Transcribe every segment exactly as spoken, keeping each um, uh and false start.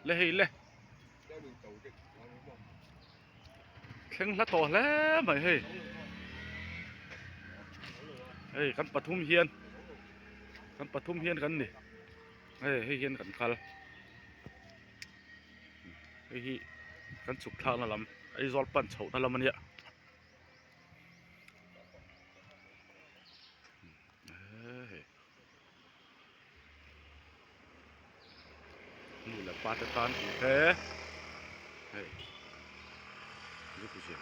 Le hei le. Thleng hla tawh hle mai hei. Hei, kan pathum hian. Kan pathum hian kan ni. Hei, hei hian kan kal. Hei hi kan chhuk thlakna lam, Aizawl pan chhohna lam a nia. Hei. Nu le pa te tan ti hle. Hei. Zu ku zin.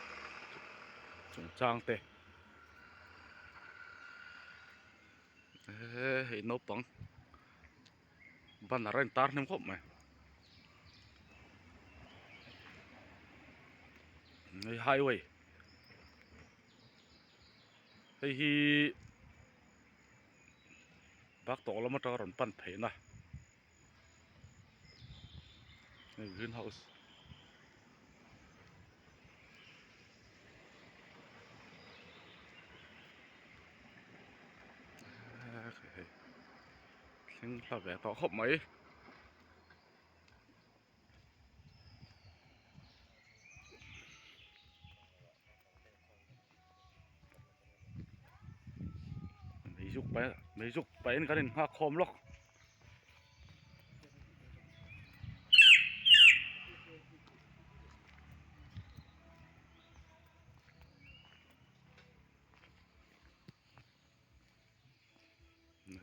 Chungchang te. Hei, naupang. Ban a rain tar hnem khawp mai. Hei highway. Hei hi bak tawk lam aṭanga rawn pan phei na. Hei greenhouse. Hei, hei. Thleng hla ve tawh khawp mai. Mei zuk pai, mei zuk pai in kan innghak khawm lawk.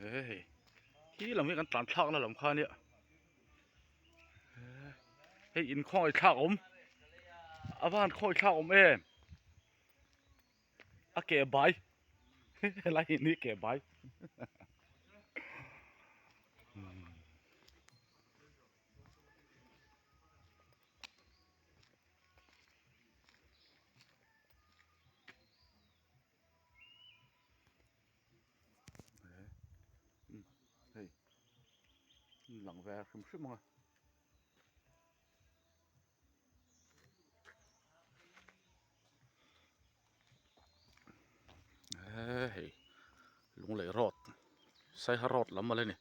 Hei, hi lam hi kan tlan thlakna lam kha nia. Hei, in khawi thlak awm. A van khawi thlak awm em. A ke bai. Helai hi ni ke bai. Hei, lang ve hrim hrim ang a. Hei, Lunglei Road, Saiha Road lam a le ni.